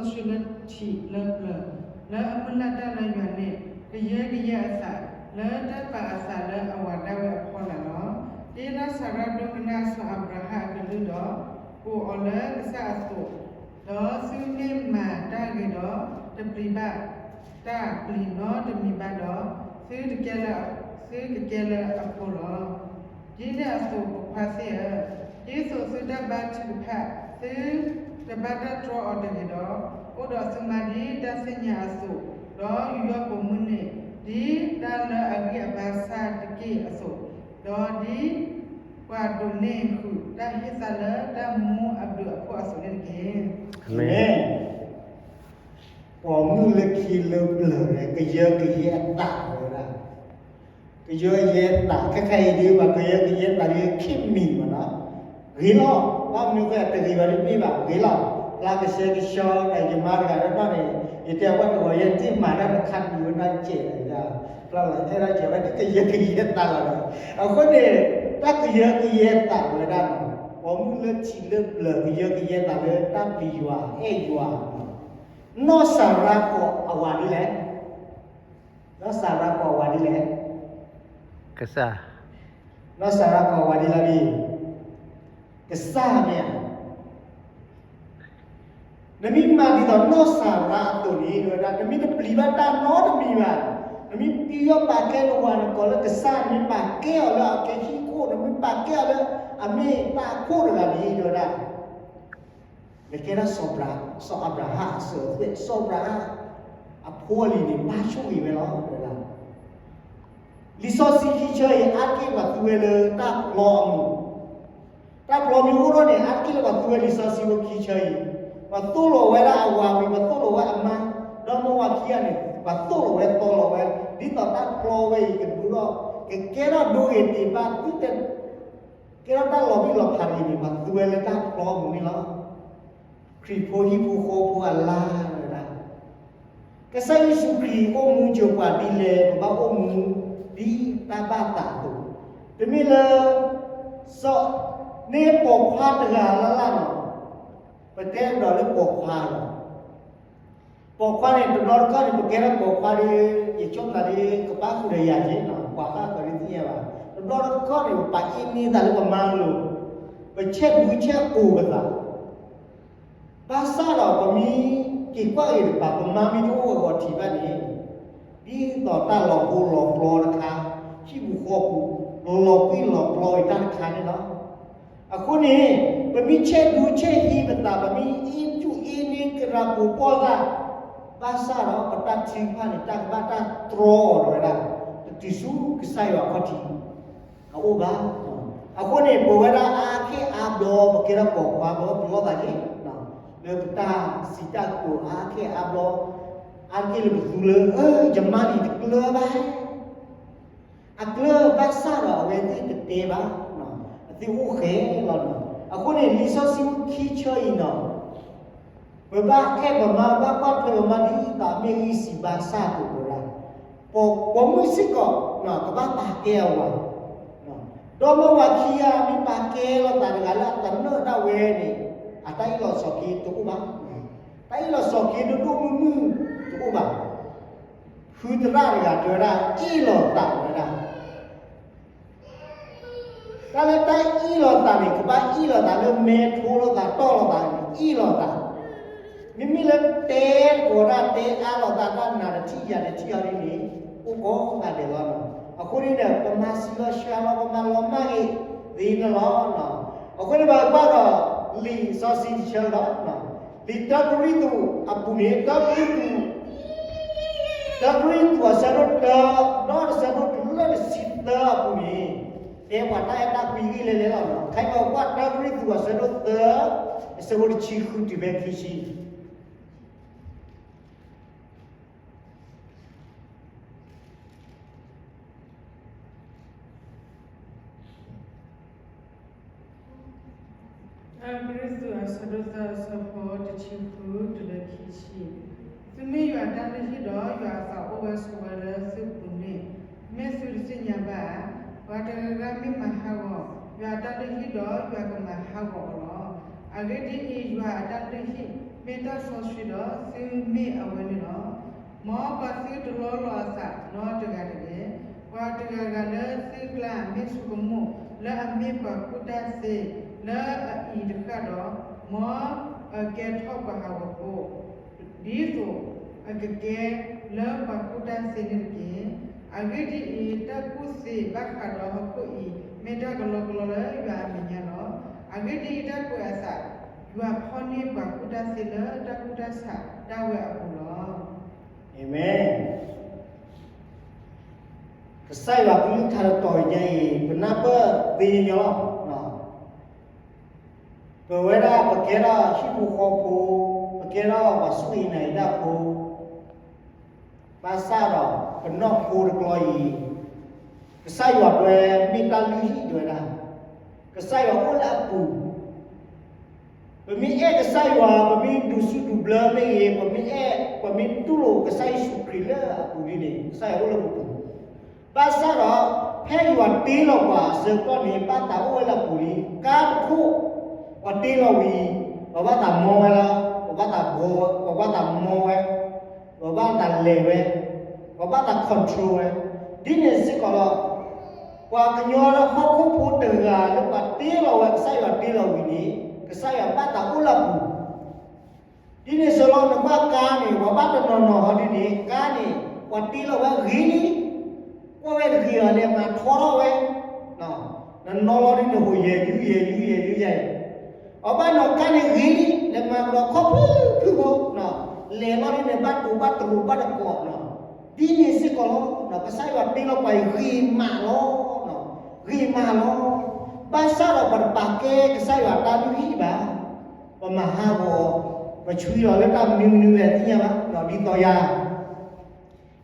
လီၤဆှုလၢထံးလၢပျၢၤ, လၢအမုၢ်လၢ်တၢ်လၢယွၤန့ၣ် ကယၢကယဲအသး လၢတၢ်ပာ်အသးလၢအဝၤဒၣ်ဝဲအဖီလာ်လီၤ. ဒ်လၢစၤရါဒိကနၣ်စီၤအၤဘြၤဟၣ်အကလုၢ်ဒီး အိၣ်အီၤလၢကစၢ်အသိး, ဒီးသုမ့ၢ်မၤတၢ်ဂ့ၤဒီး တပျံၤဘၣ်တၢ်ပျံၤနီတမံၤဘၣ်ဒီး, သုကကဲလၢ, သုကကဲလၢအဖိလီၤ. ဒ်န့ၣ်အသိး ပိာ်ခွါသ့ၣ်ဧၢ, ဒ်သိးသုတၢ်ဘါထုကဖၣ် သုတဘၣ်တၢ်တြီအီၤတဂ့ၤဒီး, အိၣ်ဒီးသုမါဒ်တၢ်သ့ၣ်ညါအသိး, ဒီးယူးယီၣ်ပိာ်မုၣ်န့ၣ် ဒ်တၢ်လၢအဂံၢ်အဘါစၢ်တက့ၢ်အသိး, ဒီးဒ်ပှၤဒိးန့ၢ်ဃုာ်တၢ်ဟ့ၣ်သါလၢတၢ်မူအဘျုးအဖှိၣ်အသိးန့ၣ်တက့ၢ်. မ့ၢ် ပိာ်မုၣ်လၢခံလၢပျၢၤန့ၣ် ကယၢကယဲအသးဝဲဒၣ်, ကယၢကယဲအသး ခဲခါအံၤဒ် ပှၤကယၢကယဲအသးဒ်ခံမံၤမးနီၤ, ဂ့ၤလီၤ, ဘၣ်မနုၤဃိတဂ့ၤဘၣ်တမ့ၢ်ဘၣ် ဂ့ၤလီၤ, ဖျါကဆှဲကဆှီဒီး ယမါတဂၤဒီးန့ၣ် ယတဲအဝဲတဂီၤ ယဲတ့ၢ်မၤတၢ်တခါတမံၤဝဲဒၣ်ကဲးဒီး ဖျါလီၤ အဲၣ်ဒိးကဲးဝဲဒၣ်ကယၢကယဲအသးလီၤဒီး, အဃိန့ၣ် တၢ်ကယၢကယဲအသးဝဲဒၣ်နီၤ, ပိာ်မုၣ်လၢထံးလၢပျၢၤ ကယၢကယဲအသးလၢတၢ်ပျံၤယွၤအဲၣ်ယွၤ, နီၢ်စၤရါကိးအဝၤဒ်လဲၣ်, နီၢ်စၤရါကိးအဝၤဒ်လဲၣ်, ကစၢ်, နီၢ်စၤရါကိးအဝၤဒ်လဲၣ်, ကစၢ်မ့ၢ်ဧါ. နမ့ၢ်မၤဒ်သိးနီၢ်စၤရါအသိးန့ၣ် တဲဝဲဒၣ် နမ့ၢ်တပျံၤဘၣ်တၢ်နီတမံၤဘၣ်, နမ့ၢ်ပျံၤယွၤပာ်ကဲနဝၤနကိးလၢကစၢ်, နမ့ၢ်ပာ်ကဲအီၤလၢအကဲဟံၣ်ခိၣ်, နမ့ၢ်ပာ်ကဲအီၤလၢအမ့ၢ်တၢ်အခိၣ်တဂၤန့ၣ် တဲဝဲဒၣ် နကဲဒၣ်စီၤအၤဘြၤဟၣ်အစၢၤအသွဲၣ်, စီၤအၤဘြၤဟၣ်အဖိအလံၤန့ၣ် ဘၣ်ဆိၣ်ဂ့ၤဝဲလီၤ တဲဝဲဒၣ်. လံာ်စီဆှံခံဆၢအံၤ အါတက့ၢ်ပှၤသူဝဲလၢတၢ်ပျီအမူး, တၢ်ပျီမ့ၢ်အိၣ်ထီၣ်န့ၣ် အါတက့ၢ်လၢပှၤသူဝဲလံာ်စီဆှံဖိခံဆၢအံၤ, ပှၤသိၣ်လီၤဝဲဒၣ်အဝၤဝံၤ ပှၤသိၣ်လီၤဝဲအမါ, ဒီးမ့ၢ်ဝၤခံဂၤန့ၣ် ပှၤသိၣ်လီၤဝဲသီလီၤဝဲ, ဒ်သိးတၢ်ပျီဝဲအံၤကဒိၣ်ထီၣ်, ကကဲထီၣ်ဒိဂ့ၤတ့ၢ်ဘၣ်သုတ ကဲထီၣ်တၢ်လီၤဘံၣ်လီၤဖးတဂ့ၤန့ၣ် ပှၤသူဝဲလၢတၢ်ပျီအမူးန့ၣ်လီၤ. ခရံာ်ဖိဟံၣ်ဖိဃီဖိအလါဝဲဒၣ်, ကစၢ်ယ့ၣ်ၡူးခရံာ်အိၣ်မူစၢၤပှၤဒ်လဲၣ် ပဘၣ်အိၣ်မူဒ်တၢ်ဘၣ်သးအသိး, တမ့ၢ်လၢ စီၤ, မ့ၢ်ပိာ်ခွါတဂၤလၢ်လၢ်လီၤ. ပတဲဒီးလၢပိာ်ခွါလီၤ. ပိာ်ခွါန့ၣ် တဘျီတခီၣ်န့ၣ် ပကဲထီၣ်ပိာ်ခွါဒီး ယဆိကမိၣ်သးဒီး ကဘၣ်ဃုာ်ဒီးယၤက့ၤ, ပှၤဃၣ်ဃၢၤဒ်သ့ၣ်ညါဘၣ်, တဘျီတခီၣ်န့ၣ် ပပာ်အ့န့သးလၢပမါလိၤ, ပဆဲးဒူဆဲးကိာ်ပသး, ဘၣ်ဆၣ်ဒီးပမ့ၢ်က့ၤကွၢ်က့ၤတကပၤ ပမါမ့ၢ်တအိၣ်ဝဲဂီၤထံးဘၣ်န့ၣ်, ဒ်သိးတၢ်လီၤဘှံးလီၤပျီတခါ, ဟံၣ်ပူၤဃီပူၤ လီၤဘှံးလီၤပျီဝဲတၢ်တခါန့ၣ်လီၤ. အဃိန့ၣ် ပမ့ၢ်ဆဲးဒူဆဲးဟံးပသး, ပမ့ၢ်အ့ၣ်ကူၣ်အ့ၣ်န့ကရၢပူၤပီၢ်သၣ်, ဘၣ်ဆၣ်ဒီးပတၢ်ထုကဖၣ်န့ၣ် တၢ်ကဘၣ်တၢ်တြီအီၤဝဲဒၣ်, တတုၤဆူကစၢ်ယွၤအခီၣ်ထံး အအိၣ်ဘၣ်. အဃိန့ၣ် ပဝဲဒၣ်အါခဲအါဘျီ ပကဲထီၣ်ပိာ်ခွါ ပလီၢ်သးက့ၤ လၢပတၢ်စံးတၢ်ကတိၤအါခဲအါဘျီ, အါတက့ၢ်လၢပသူလၢ ယမါန့ၣ်တကျၢၤဘၣ်, အကျၢၤဘၣ်ဆၣ်ဒီး အဝဲသ့ၣ်တတဲဘၣ်, အသ့ၣ်အိၣ်ဃဲလီၤ. အဃိန့ၣ် လံာ်စီဆှံခံဆၢအံၤနီၤ ပဘၣ်အဲၣ်ပမါ ဘၣ်ကွၢ်ထွဲပမါဒ်သိးအမ့ၢ်ဂံၢ်စၢ်ဘါစၢ်အသိးဝဲဒၣ်, ပိာ်မုၣ်စ့ၢ်ကီး ကဘၣ်ပာ်ကဲအဝၤ, ဒီးမ့ၢ်ဝၤခံဂၤမ့ၢ်ပာ်ကဲလိာ်သးတဂၤလၢအသနၢၣ်ဒၣ်ဝဲန့ၣ် အတၢ်အ့ၣ်လိာ်ဆိးက့တအိၣ်ဘၣ်, တၢ်အ့ၣ်လိာ်ဆိးက့ဒိၣ်ဒိၣ်မုၢ်မုၢ်တအိၣ်ဘၣ်. ဖုသရၣ်တဂၤတဲဝဲဒၣ် အ့ၣ်လိာ်သးဝဲဒၣ် တၢ်လၢတၢ်အ့ၣ်လိာ်သးန့ၣ် ကဘၣ်အ့ၣ်လိာ်သးလၢမဲာ်ထိလိာ်သးတီၢ်လိာ်သးန့ၣ် အ့ၣ်လိာ်သး, မ့မ့ၢ်လၢတဲကိးဒၣ်တဲအါလိာ်သးတၢ်နးတထံၣ်ယၤတထံၣ်အီၤဒ်န့ၣ် အိၣ်ကိးဂၤဒဲးလီၤ. အဃိန့ၣ်ဒီး ပမၤစံးလီၤဆှါလီၤ ပမၤလီၤမၢ်ဂ့ၤသ့န့ၣ်လီၤ. အဃိန့ၣ် ပကကွၢ်ဒီးလံာ်စီဆှံတဆၢဒီး လံာ်တၢကရံၣ်သူးအပူၤန့ၣ် တၢကရံၣ်သူး တၢကရံၣ်သူးအဆၢဒိၣ်တၢ ဒီးတဆၢဒိၣ်တုၤလၢတဆံသၢအပူၤန့ၣ် တဲပှၤတၢ်အဲၣ်တၢ်ကွံဂ့ၢ်လဲၣ်လဲၣ်လီၤ. ခဲအံၤပကကွၢ်တၢကရံၣ်သူးအဆၢဒိၣ်သၢ အဆၢဖိတဆံဃုတုၤဖဲခံဆံ တၢကရံၣ်သူးအဆၢဒိၣ်သၢအဆၢဖိတဆံဃုတုၤလၢခံဆံ, သုမ့ၢ်ယွၤအတၢ်လုၢ်ဟံၣ်ဒီးယွၤအသးအိၣ်ဝဲဆိးဝဲလၢသုပူၤန့ၣ်, မ့ၢ်သုတသ့ၣ်ညါဘၣ်ဧါ. ပှၤတဂၤဂၤမ့ၢ်မၤဟးဂီၤယွၤအတၢ်လုၢ်ဟံၣ်ဒီး ယွၤကမၤဟးဂီၤအီၤလီၤ. အဂ့ၢ်ဒ်အံၤ, ယွၤအတၢ်လုၢ်ဟံၣ် မ့ၢ်တၢ်စီဆှံဒီးသုမ့ၢ်အဝဲန့ၣ်လီၤ. မ်ပှၤသုတလီလီၤအသးနီတဂၤတဂ့ၤ. ပှၤတဂၤဂၤလၢသုကျါမ့ၢ်ဆိကမိၣ်လၢအမ့ၢ်ပှၤကူၣ်တၢ်သ့လၢအအံၤတဃၣ်ဒီး, မ်အကဲထီၣ်ပှၤဟးဂီၤဖိ ဒ်သိးအကကဲလၢပှၤကူၣ်တၢ်သ့န့ၣ်တက့ၢ်. အဂ့ၢ်ဒ်အံၤ, တၢ်ကူၣ်သ့ဘၣ်ဃးဒီးဟီၣ်ခိၣ်အံၤ မ့ၢ်တၢ်ကလီကလီလၢယွၤအမဲာ်ညါလီၤ. အဂ့ၢ်ဒ်အံၤ, တၢ်ကွဲးအသး, ယွၤဖီၣ်န့ၢ်ပှၤကူၣ်တၢ်သ့လၢတၢ်ကူၣ်တၢ်ဆးဒၣ်ဝဲအပူၤလီၤ. အၤမ့ၣ်. ကစၢ်ယွၤကလုၢ်ကထါတတီၤညါအံၤ ပနၢ်ပၢၢ်သ့ညီညီလီၤ. ပဝဲဒၣ်ပကဲထီၣ်ဟံၣ်ဖိဃီဖိ, ပကဲထီၣ်ပှၤစူၢ်က့ၤနာ်က့ၤတၢ်ဖိ, ဘၣ်ဆၣ်ဒီး ပနီၢ်ခိတကျီအံၤ, ကစၢ်ယွၤဒၣ်ဝဲမ့ၢ်တၢ်လုၢ်ဟံၣ်ဒၣ်ဝဲဒၣ်, ကစၢ်ယွၤအိၣ်လၢအပူၤ. ပမ့ၢ်အဲၣ်ကစၢ်ယွၤ, ပမ့ၢ်ဒိးစူၣ်ဒိးဘျၢမ့ၢ်ဂ့ၤ, ပမ့ၢ်အဲၣ်, ပမ့ၢ်တူၢ်လိာ်ကစၢ်ယ့ၣ်ၡူးခရံာ်လၢအပူၤဒ်န့ၣ်, ကစၢ်ယွၤအိၣ်လၢပပူၤ. ဘၣ်ဆၣ်ဒီး ဖဲယွၤတ့လီၤပှၤအဆၢကတီၢ်န့ၣ် ဘၣ်သးအိၣ်ဝဲလၢအပူၤလံ. ကါတခိၣ် ပှၤတ့လီၤဝံၤ, ပှၤဘၣ်သးမီဝဲလီၤ, ပှၤဘၣ်သးဘီ, ပှၤဘၣ်သးမီဝဲ, ပှၤဘၣ်သးလဲၤဝဲ, ပှၤဘၣ်သး control ဝဲ, ဒ်န့ၣ်စ့ၢ်ကီးလီၤ. ပှၤကညီလၢဟီၣ်ခိၣ်ဖိတဂၤလၢပှၤတ့လီၤဝဲ ကစၢ်ယွၤတ့လီၤဝံၤန့ၣ်, ကစၢ်ယွၤဘၣ်သးအိၣ်လၢအပူၤ. ဒ်န့ၣ်စ့ၢ်ကီးလီၤ, နကွၢ်ကါန့ၣ် ပှၤဘၣ်တနီၤနီၤဟီဒ်န့ၣ်, ကါန့ၣ် ပှၤတ့လီၤဝဲဂ့ၤလံ, ကွၢ်ဝဲတဂ့ၤအီၤန့ၣ် မၤထီထီၣ်ဝဲ, နနီၤလီၤဒ်န့ၣ် ဟိးယဲၢ်ယူးယဲၢ်ယူးယဲၢ်ယူးယဲၢ်, အဘၣ်နီၤကါန့ၣ်ဂ့ၤလံ, လဲၤမၤကဒီးခီဖျိဖျိဖိ, လဲၤလီၤဒ်န့ၣ် ဘၣ်တိၤဘၣ်တရိးဘၣ်တကိးနီၤ, ဒ်န့ၣ်စ့ၢ်ကီးလီၤ. ကစၢ်ယွၤတ့လီၤပှၤအံၤဂ့ၤမးလီၤ, ဂ့ၤမးလီၤ. ဘၣ်ဆၣ်ဒီးပှၤတပာ်ကဲကစၢ်ယွၤတၢ်လုၢ်ဟံၣ်ဘၣ်, ပမၤဟးဂီၤ, ပဆှံလီၤလၢတၢ်မနုၤမနုၤလဲၣ်သ့ၣ်ညါဘၣ်, ဒ်သိးယၤ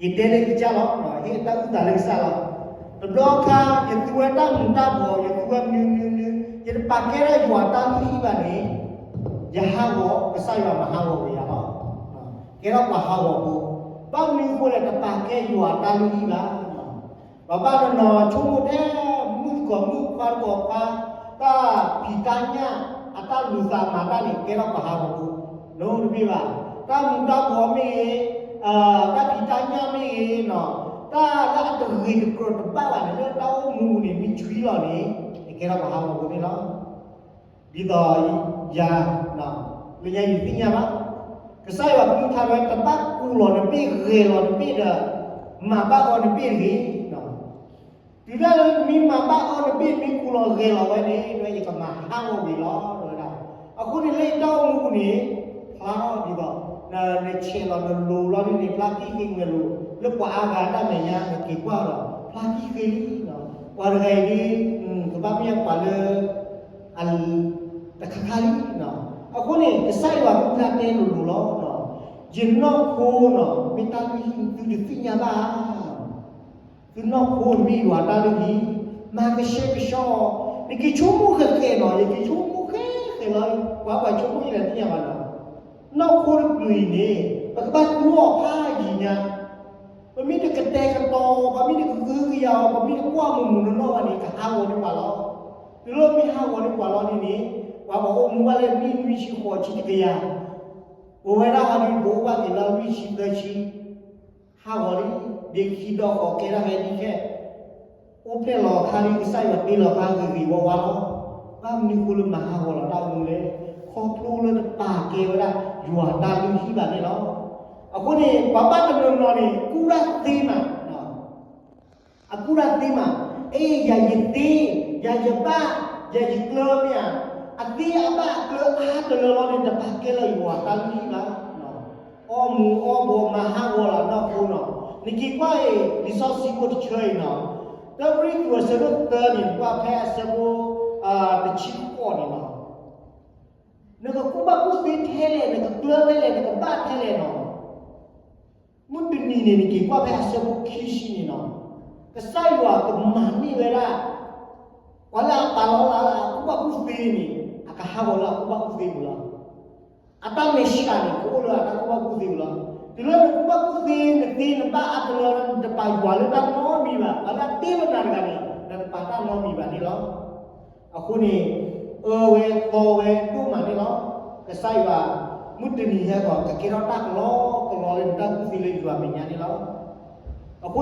ယတဲလၢယကစၢ်လီၤ, ဟ့ၣ်တၢ်အုၣ်သးလၢကစၢ်လီၤ. တဘျီခါ ယသူဝဲတၢ်မူၤတၢ်ဘှီး, ယသူဝဲမနုၤမနုၤမနုၤ, ယတပာ်ကဲထီၣ်ယွၤတၢ်လုၢ်ဟံၣ်ဘၣ်န့ၣ်, ယဟးဂီၤ, ကစၢ်ယွၤမၤဟးဂီၤဝဲယၤလီၤ. ကဲထီၣ်ပှၤဟးဂီၤဖိ, ဘၣ်မနုၤအဃိလဲၣ်, တပာ်ကဲယွၤတၢ်လုၢ်ဟံၣ်ဘၣ်. ပှၤဘၣ်တနီၤဆိကမိၣ်ထဲ မုၣ်တကိးမုၣ်ခွါတကိးခွါ, တၢ်ဖံးတၢ်ညၣ်, အတၢ်လူၤသးမၤတၢ်န့ၣ် ကဲထီၣ်ပှၤဟးဂီၤဖိ, တမ့ၢ်ဘၣ်. တၢ်မူၤတၢ်ဘှီးမ့ၢ်ဂ့ၤ, တၢ်ဖံးတၢ်ညၣ်မ့ၢ်ဂ့ၤ, တၢ်လၢအတဂ့ၤတကြၢးတဘၣ်ဘၣ်န့ၣ် လၢတၢ်အိၣ်မူန့ၣ် မ့ၢ်ဆှံလီၤန့ၣ်, ကဲထီၣ်ပှၤဟးဂီၤဖိန့ၣ်လီၤ. ဒ်သိးယၤ, လၢညါယသ့ၣ်ညါဘၣ်, ကစၢ်ယွၤကလုၢ်ကထါဝဲ တဘၣ်ကူးလီၤနဘ့ၣ် ဂဲၤလီၤနဘ့ၣ်ဒီး မၤဘၣ်အီၤနဘ့ၣ်တဂ့ၤ. တုၤဒၣ်လၢနမ့ၢ်မၤဘၣ်အီၤနဘ့ၣ် မ့ၢ်ကူးလီၤဂဲၤလီၤဝဲန့ၣ် ယကမၤဟးဂီၤဝံၤလီၤ တဲဝဲဒၣ်. အဃိန့ၣ်လၢယတၢ်အိၣ်မူပူၤန့ၣ် ဖျါထီၣ်ဒ်သိး နဆဲးလီၤနလိၤလီၤဒ်န့ၣ် ဖျါကံၣ်ဃ့မ့ၢ်လိၤ လၢပှၤအါဂၤတၢ်မဲာ်ညါ နက့ၤကွၢ်ဒီး ဖျါကံၣ်ဃ့လံ. ပှၤတဂၤအံၤဒ် ကဘၣ်မ့ၢ်ပှၤလၢ အ တခါခါလံ. အဃိန့ၣ် ကစၢ်ယွၤကလုၢ်ကထါတဲလိၤလိၤလီၤ. ယနီၢ်ခိနီၤ မ့ၢ်တၢ်လုၢ်ဟံၣ် သုတသ့ၣ်ညါဘၣ်. သုနီၢ်ခိမ့ၢ်ယွၤတၢ်လုၢ်ဟံၣ်, မၤကဆှဲကဆှီအီၤ, နက့ၤဆိကမိၣ်ဃဲးဃဲးနီၤ, ယက့ၤဆိကမိၣ်ဃဲးဃဲးလီၤ. ပှၤပှၤဆိကမိၣ်ယလဲၣ်သ့ၣ်ညါဘၣ်နီၤ. နီၢ်ခိတကလုာ်အံၤန့ၣ် ပကဘၣ်သူအီၤဖးယံၤညါ ပမ့ၢ်တကတဲာ်ကတီၤအီၤ, ပမ့ၢ်တကဟုကယာ်အီၤ, ပမ့ၢ်တကွၢ်မုာ်မုာ်နီၢ်နီၢ်ဘၣ်န့ၣ် ကဟးဂီၤန့ၢ်ပှၤလီၤ. တုၤလၢမ့ၢ်ဟးဂီၤန့ၢ်ပှၤလီၤန့ၣ်န့ၣ် ပှၤဘၣ်အိၣ်မူဘၣ်လၢနံၣ်နွံဆံဃိးဆံတကယၤ, ပဝဲဒၣ်ဟီဒ်ပအိၣ်ဘၣ်က့ၤလၢလွံၢ်ဆံသၢဆံ, ဟးဂီၤလံ, ဒ့ခံဒီဃီၤကဲဒၣ်ဟဲဒ်ခဲ, အိၣ်ဖျဲၣ်လီၤအခါလံ ကစၢ်ယွၤတ့လီၤအခါဂ့ၤဂ့ၤဝါဝါလီၤ. ဘၣ်မနုၤအဃိလၢမၤဟးဂီၤလီၤတၢ်အိၣ်မူလဲၣ်, ခီဖျိလၢတပာ်ကဲဝဲဒၣ် ယွၤတၢ်လုၢ်ဟံၣ်ဘၣ်န့ၣ်လီၤ. အဃိန့ၣ် ပှၤဘၣ်တနီၤနီၤန့ၣ် ကူၣ်တၢ်သ့မး အကူၣ်တၢ်သ့မး, အ့ ယၤယသ့, ယၤယဘၣ်, ယၤယကျၢၤမ့ၢ်ဧါ, အသ့အဘၣ်အကျၢၤအါတလၢလီၤန့ၣ် တပာ်ကဲလၢယွၤတၢ်လုၢ်ဟံၣ်ဘၣ်. အီၣ်မူၤအီၣ်ဘှီးမၤဟးဂီၤလီၤနီၢ်ခိနီၤ, နက့ၤကွၢ်အံၤ လံာ်စီဆှံဖိတဆၢအံၤနီၤ, တၢကရံၣ်သူးအဆၢဒိၣ်သၢန့ၣ် နကွၢ်ဖဲအဆၢဖိ တဆံဃိးန့ၣ်နီၤ, နကကူၣ်ဘၣ်ကူၣ်သ့ထဲလဲၣ်, နကကျၢၤထဲလဲၣ်, နကဘၣ်ထဲလဲၣ်နီၤ. မုၢ်တနံၤန့ၣ် နက့ၤကွၢ်ဖဲအဆၢဖိခံဆံန့ၣ်နီၤ, ကစၢ်ယွၤကမၤန့ၢ်ဝဲဒၣ် ပှၤလၢအပာ်လီၤလၢအကူၣ်ဘၣ်ကူၣ်သ့န့ၣ် အကဟးဂီၤလၢအကူၣ်ဘၣ်ကူၣ်သ့ပူၤလီၤ. အတၢ်မဲာ်ဆှးန့ၣ် ကအိၣ်လၢအတၢ်ကူၣ်ဘၣ်ကူၣ်သ့ပူၤလီၤ. တုၤလၢနကူၣ်ဘၣ်ကူၣ်သ့ နသ့နဘၣ်အါတလၢ နတပာ်ယွၤလၢတၢ်နီတမံၤဘၣ်, ပှၤလၢအတ့လီၤနၤတဂၤန့ၣ် နတပာ်တၢ်နီတမံၤဘၣ်န့ၣ်လီၤ. အဃိန့ၣ် အၢဝဲသီဝဲဒိၣ်မးန့ၣ်လီၤ. ကစၢ်ယွၤ မုၢ်တနံၤဟဲဒီး ကကဲထီၣ်တၢ်ကလီကလီလၢနတၢ်ကူၣ်သ့လၢယွၤမဲာ်ညါန့ၣ်လီၤ.